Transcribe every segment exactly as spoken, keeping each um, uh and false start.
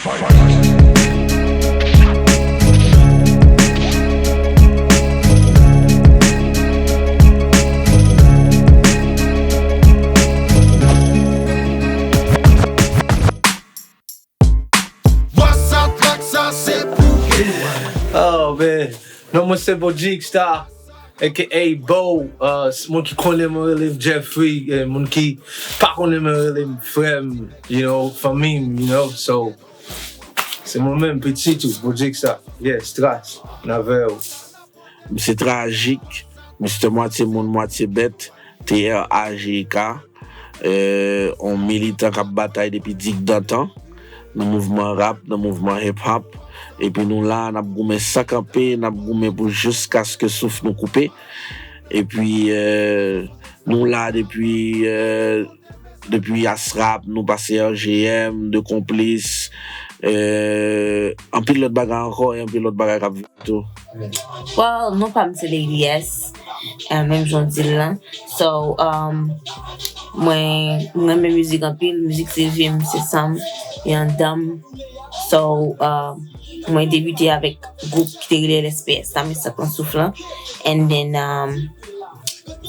Oh man, non mwen se Bo Jigstar, A K A Bo, uh, s- moun ki konnen mwen rele m Jeffrey, eh, moun ki pa konnen mwen rele m frè m, you know, fanmi m, you know, so se mwen menm, pitit ou, Bo Jigstar, yeah, Stras, n avè w. M se Trajik, Mister Mwatye Moun Mwatye Bèt, T R A J I K, eh, on militan k ap batay depi digdantan nan mouvman rap, nan mouvman hip hop. Epi nou la, n ap goumen san kanpe, n ap goumen pou jiskaske souf nou koupe. Epi eh, nou la depi eh, depi Asrap, nou pase R G M, De Konplis, eh, anpil lòt bagay ankò, e anpil lòt bagay k ap vini tou. Well, non pa m se Lady S, eh, menm jan w di l lan. So, um, mwen, mwen renmen mizik anpil, mizik se vi m, se san m, e anndan m. So, um, mwen debite avèk gwoup ki te rele L S P S, Sa Men Sak Nan Souf Lan. And then, um,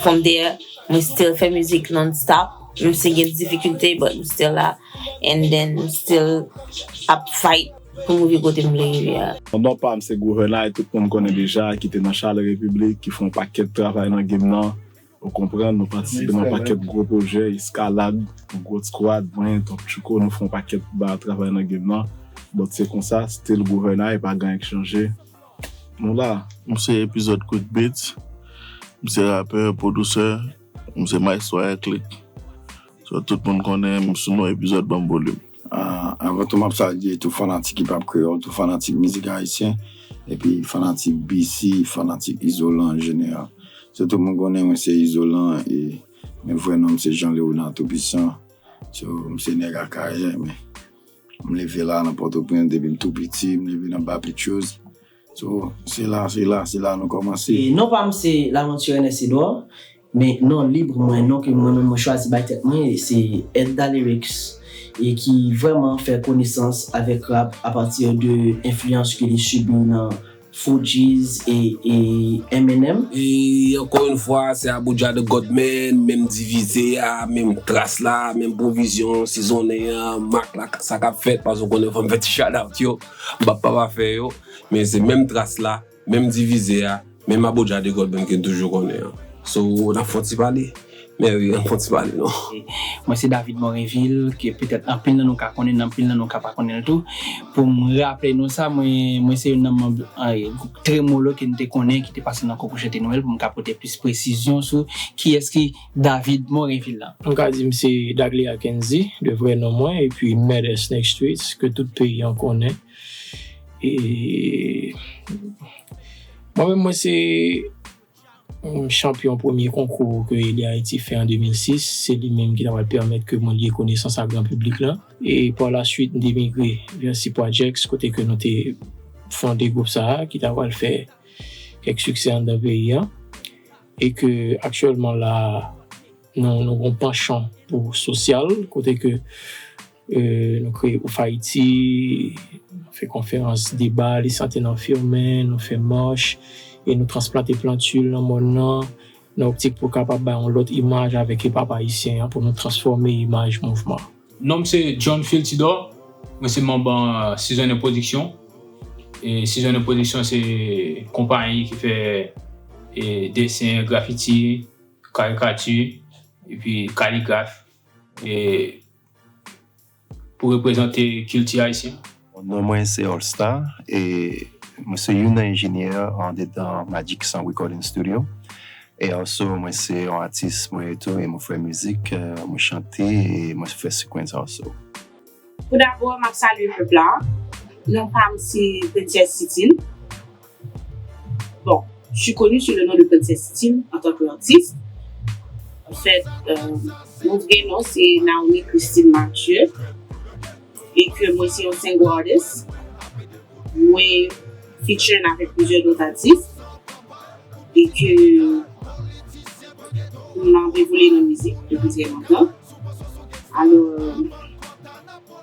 from there, mwen still fè mizik non-stop. Menm si gen difikilte, but m still la. And then, m still ap fight pou m rive kote m vle rive a. Non pa m se Gouvènay, tout moun konnen deja, ki te nan Chalè Repiblik, ki fè yon pakèt travay nan game nan. Ou konprann, nou patisipe nan pakèt gwo pwojè, Eskalad, Gwòt Squad, mwen, Top Tchouko, nou fè yon pakèt ba travay nan game nan. Donk se konsa, still Gouvènay, pa gen anyen k chanje. Nou la. M se Epizòd Quick Beats, m se rapè, pwodisè, m se mayestwo a Click. So, tout moun konnen m sou non Epizòd Banm Volim. Ah, avan tou, m ap salye tout fanatik hip hop kreyòl, tout fanatik mizik ayisyen, epi fanatik B C, fanatik Izolan an jeneral. So, tout moun konnen mwen se Izolan, e men vrè non m se Jean Léonard Toupwisan. So, m se nèg Akayè, men m leve la nan Pòtoprens depi m tou piti, m leve nan Bapitchouz. So, se la, se la, se la nou kòmanse. E non pa m se Laventure Ernest Edouard, men non lib mwen, non ke mwen menm mwen chwazi bay tèt mwen, se Edda Lyrics, e ki vrèman fè konesans avèk rap apati de enfliyans ke li sibi nan Fugees e, e Eminem. E ankò yon fwa, se Abuja the Godman, menm divize a, menm tras la, menm pwovizyon, sizonnen an, mak la, sa k ap fèt, paske w konnen fò m fè ti shout out yo, m p ap pa pa fè yo, men se menm tras la, menm divize a, menm Abuja the Godman ke n toujou konnen an. So, n ap fè yon ti pale. Men wi, ann fè yon ti pale non. Mwen se David Morinvil, ke petèt anpil nan nou ka konnen, anpil nan nou ka pa konnen l tou. Pou m raple nou sa, mwen, mwen se youn nan manm eh, gwoup Tremolo ke n te konnen, ki te pase nan konkou chante Nwèl, pou m ka pote plis presizyon sou kiyès ki David Morinvil la. Mwen ka di m se Daglea Kenzy, de vrè non mwen, epi Mèdès Next Streets, ke tout peyi an konnen. E mwen menm, mwen se chanpyon premye konkou ke Eli Ayiti fè an de mil sis, se li menm ki ta pral pèmèt ke mwen lye konesans a gran piblik la. E pa la swit, m te migre vè Sipwajex, kote ke nou te fonde gwoup sa a, ki ta pral fè kèk siksè anndan peyi a. E ke aktyèlman la, nou, nou gen yon panchan pou sosyal, kote ke eh, nou kreye Ouf Ayiti, nou fè konferans deba, li sante nan Firmen, nou fè mach, e nou transplante planti nan mòn nan, nan optik pou kapab bay yon lòt imaj avèk hip hop ayisyen an, pou nou transfòme imaj mouvman. Non m se John Phil Tidor, mwen se manm eh, Seasonnen Production. E Seasonnen Production se konpayi ki fè eh, desen, grafiti, karikati, epi kaligraf. E pou reprezante kilti ayisyen. Non mwen se All Star e mwen se youn nan enjenyè andedan Magic Sound Recording Studio. E also mwen se yon atis mwen tou e mwen fè mizik, eh, mwen chante e mwen fè sequence also. Pou dabò, m ap salye pèp la. Non pa m se Princess Titine. Bon, je suis connue sous le nom de Princess Titine en tant qu'artiste. En fait, euh, mon vrai nom, c'est Naomi Christine Mathieu. E ke mwen se yon single artist. Mwen featuring avèk plizyè lòt atis. E ke m ap evolye nan mizik depi trè lontan. Alò,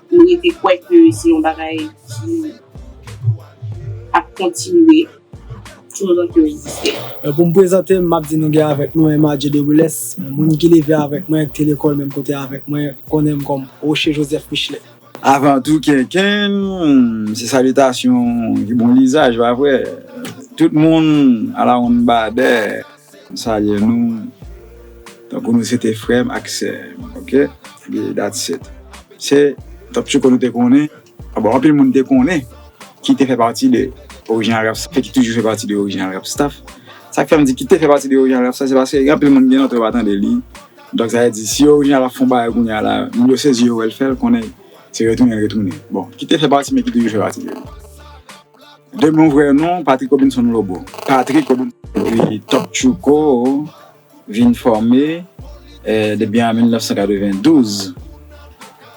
Nou rete kwè ke se yon bagay ki ap kontinye toutotan ke yo egziste. E pou m prezante m, m ap di nou gen avèk nou M A J de Boules, moun ki leve avèk mwen, ki te lekòl menm kote avèk mwen, konnen m kòm Rocher Joseph Michelet. Avan tou, kenkenn, se salitasyon ki bon lizaj, pa vre? Tout moun alawonn badè, m salye nou tankou nou se te frè m ak sè m, oke? Epi that's it. Se Top Tchouko nou te konnen. Bon, anpil moun te konnen ki te fè pati de Original Rap Staff, ki toujou fè pati de Original Rap Staff. Sa k fè m di ki te fè pati de Original Rap Staff, se paske gen anpil moun gen lontan yo pa tande li. Donk, sa vle di, si Original ap fè yon bagay kounye a la, moun yo sezi yo wè l fè l, konnen se retounen l retounen. Bon, ki te fè pati, men ki toujou fè pati de li. De mon vrè non, Patrick Robinson Lobo. Patrick Robinson Lobo. Epi Top Tchouko vin fòme, eh, depi an mil nèf san katrevendouz.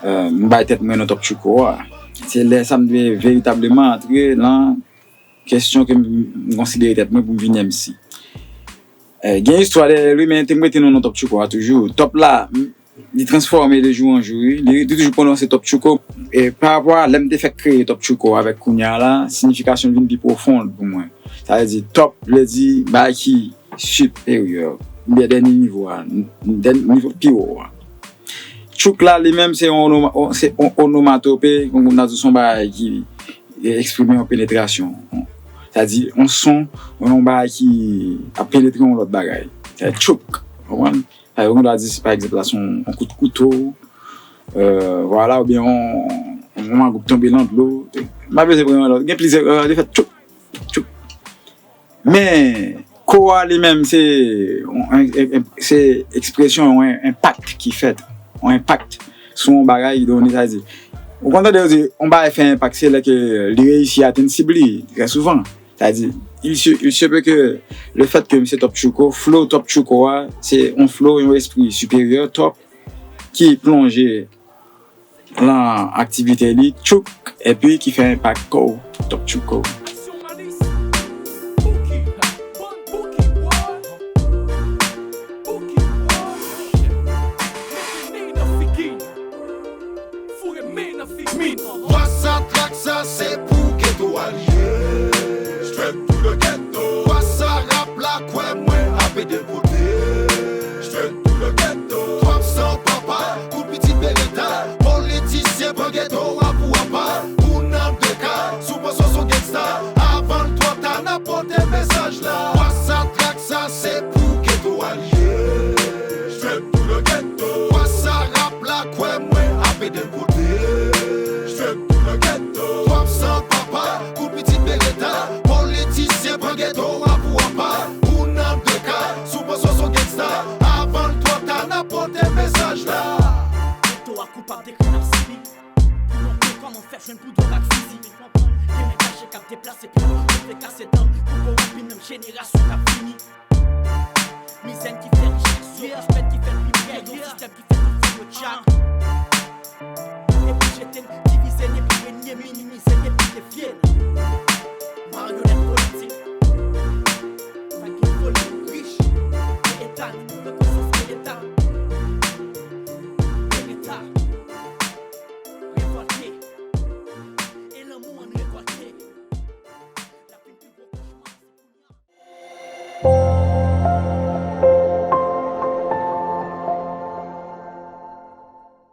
Eh, m bay tèt mwen non Top Tchouko a. Se lè sa m te veritableman antre nan kesyon ke m, m konsidere tèt mwen pou m vin M C. Eh, gen istwa dèyè li, men te m rete non non Top Tchouko a toujou. Top la, m, li transfòme de jou an jou, wi. Li, li toujou pwononse Top Tchouko. E pa rapò a lè m te fèk kreye Top Tchouko avèk kounye a la, siyifikasyon l vin pi pwofon pou mwen. Sa vle di, top vle di bagay ki siperyè, oubyen dènye nivo a, dènye nivo pi wo a. Tchouk la, li menm, se yon onoma-, on-, se on onomatope, yon, n a di, se yon bagay ki, e, eksprime yon penetrasyon. Sa di, yon son, yon bagay ki ap penetre yon lòt bagay. Se tchouk, konprann? Sa yo konn ta di, pa egzanp, la, se yon, yon kout kouto, euh, vwala, oubyen yon, yon mangouv tonbe nan dlo. M pa bezwen pran yon lòt. Gen plizyè, euh, li fè tchouk, tchouk. Men, ko a li menm, se, yon, en-, en-, se ekspresyon yon en-, enpak ki fèt, yon enpak sou yon bagay ki donnen, sa di, ou konn tande yo di, yon bagay fè enpak, se lè ke li reyisi atenn sib li, trè souvan. Sa di, il se, il se peut que le fait que misye Top Tchouko, flow Top Tchouko a, se yon flow, yon espri siperyè, top, ki plonje nan aktivite li, tchouk, epi ki fè enpak kò w, Top Tchouko. Wasa trak sa se pou geto a li ye. Straight to the ghetto. Wasa rap la kwè mwen ape depote. Straight to the ghetto. Twòp san papa, kout pitit bereta. Politisyen pran geto a pou apa. Ou nan de ka, si w panse w se yon gangsta. Avan l twò ta, n ap pote mesaj la. Wasa trak sa se pou geto a li ye. Straight to the ghetto. Wasa rap la kwè mwen ape depote. Straight to the ghetto. Twòp san papa, kout pitit bereta. Politisyen pran geto a pou apa. Ou nan de ka, si w panse w se yon gangsta. Avan l twò ta, n ap pote mesaj la. Geto a koupab de krim n ap sibi. Pou lontan kòman fè jwenn pou dwòg ak fizi. Gen men kache k ap deplase pou yo fè kase dan pou kowonpi menm jenerasyon k ap vini. Mizè n ki fè n chak sou respè n ki fè n pi prè yon sistèm ki fè tout fanm yo tchak. Epi jete n, divize n epi renye, minimize n epi defye n. Maryonèt politik. Sa gen foli pou rich, gen eta n, gen konsans, gen eta. Gen eta.